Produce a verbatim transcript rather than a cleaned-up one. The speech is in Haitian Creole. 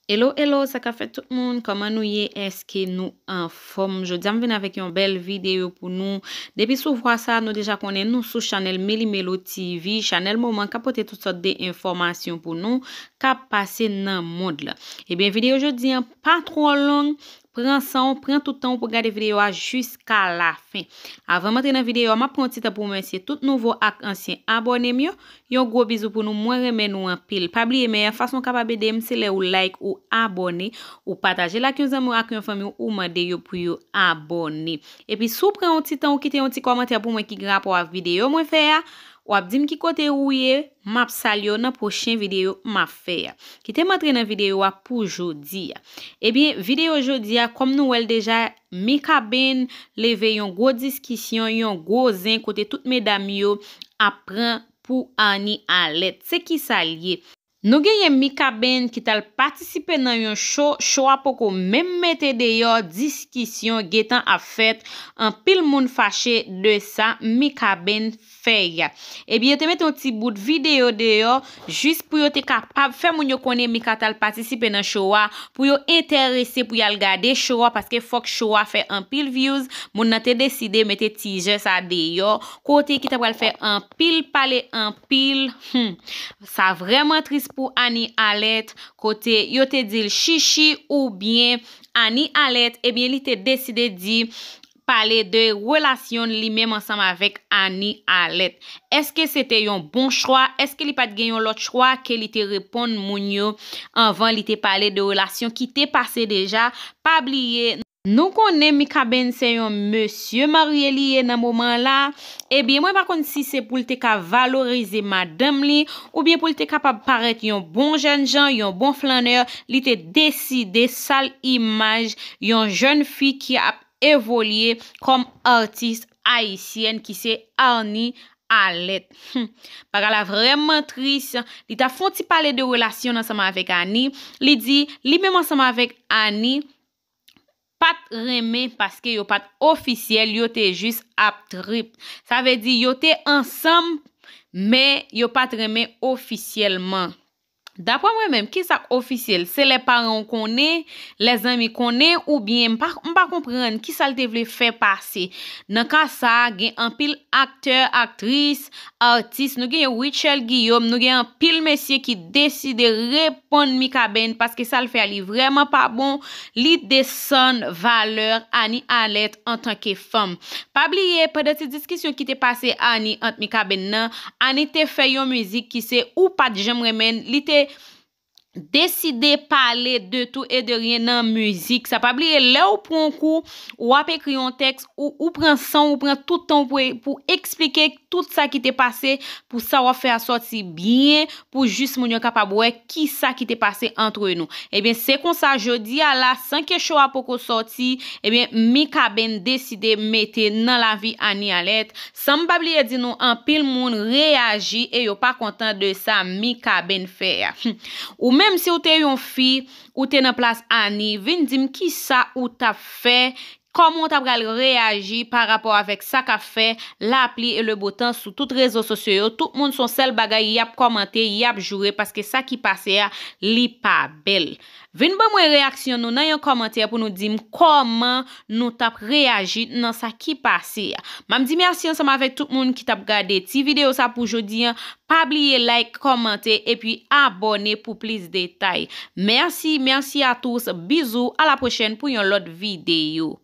Hello, hello, sa k ap fèt tout moun? Kòman nou ye? Èske nou anfòm? Jodi a m vin avèk yon bèl videyo pou nou. Depi sou vwa sa, nou deja konnen nou sou chanèl Meli Melo T V, chanèl moman k ap pote tout sòt de enfòmasyon pou nou k ap pase nan mond lan. Ebyen, videyo jodi a pa twò long, pran san w, pran tout tan w pou gade videyo a jiska lafen. Avan m antre nan videyo a, m ap pran yon ti tan pou remèsye tout nouvo ak ansyen abòne m yo. Yon gwo bizou pou nou, mwen renmen nou anpil. Pa bliye, meyè fason w kapab ede m, se lè ou like, ou abòne, ou pataje l ak yon zanmi w, ak yon fanmi w, ou mande yo pou yo abòne. Epi si w pran yon ti tan, ou kite yon ti kòmantè pou mwen ki gen rapò ak videyo mwen fè a, w ap di m ki kote ou ye, m ap salye w nan pwochen videyo m ap fè a. Kite m antre nan videyo a pou jodi a. Ebyen, videyo jodi a, kòm nou wè l deja, Mikaben leve yon gwo diskisyon, yon gwo zen kote tout medam yo ap pran pou Annie Alerte. Se kisa l ye? Nou genyen Mikaben ki t al patisipe nan yon cho, cho a poko menm mete deyò, diskisyon gentan ap fèt, anpil moun fache de sa Mikaben fè a. Ebyen, yo te mete yon ti bout videyo deyò, jis pou yo te kapab fè moun yo konnen Mika t al patisipe nan cho a, pou yo enterese pou y al gade cho a, paske fòk cho a fè anpil views. Moun nan te deside mete tizè sa deyò, kote ki ta pral fè anpil pale, anpil, hmm, sa vrèman tris pou Annie Alerte, kote yo te di l chichi oubyen Annie Alerte, ebyen, li te deside di pale de relasyon li menm ansanm avèk Annie Alerte. Èske se te yon bon chwa? Èske li pa t gen yon lòt chwa ke li te reponn moun yo anvan li te pale de relasyon ki te pase deja? Pa bliye, nou konnen Mikaben se yon mesye marye li ye nan moman la. Ebyen, mwen pa konn si se pou l te ka valorize madanm li, oubyen pou l te kapab parèt yon bon jènjan, yon bon flanè, li te deside sal imaj yon jèn fi ki ap evolye kòm atis ayisyèn ki se Annie Alerte. Hmm. Bagay la vrèman tris. Li ta fè yon ti pale de relasyon l ansanm avèk Annie. Li di, li menm ansanm avèk Annie, pa t renmen paske yo pa t ofisyèl, yo te jis ap trip. Sa vle di, yo te ansanm, men yo pa t renmen ofisyèlman. Daprè mwen menm, kisa k ofisyèl? Se lè paran w konnen, lè zanmi konnen, oubyen m pa, m pa konprann kisa l te vle fè pase. Nan ka sa a, gen anpil aktè, aktris, atis, nou gen Rutshelle Guillaume, nou gen anpil mesye ki deside reponn Mikaben paske sa l fè a li vrèman pa bon, li desann valè Annie Alerte antanke fanm. Pa bliye, pandan ti diskisyon ki te pase Annie ant Mikaben nan, Annie te fè yon mizik ki se Ou pa t janm renmen l, li te deside pale de tout e de ryen nan mizik sa. Pa bliye, lè w pran yon kou, w ap ekri yon tèks, ou, ou pran san w, ou pran tout tan w pou, pou eksplike tout sa ki te pase, pou sa w ap fè a sòti byen, pou jis moun yo kapab wè kisa ki te pase antre nou. Ebyen, se konsa, jodi a la, san ke cho a poko sòti, ebyen, Mikaben deside mete nan lavi Annie Alerte. San m pa bliye di nou, anpil moun reyaji e yo pa kontan de sa Mikaben fè a. Ou menm, si w te yon fi, ou te nan plas Annie, vin di m kisa ou t ap fè, kòman w ta pral reyaji pa rapò avèk sa k ap fè lapli e le bo tan sou tout rezo sosyo yo. Tout moun se yon sèl bagay, y ap kòmante, y ap joure, paske sa ki pase a, li pa bèl. Vin ban mwen reyaksyon nou nan yon kòmantè pou nou di m kòman nou t ap reyaji nan sa ki pase a. M ap di mèsi ansanm avèk tout moun ki t ap gade ti videyo sa pou jodi a. Pa bliye like, kòmante, epi abòne pou plis detay. Merci, merci à tous. Bisous, à la prochaine pou yon lòt videyo.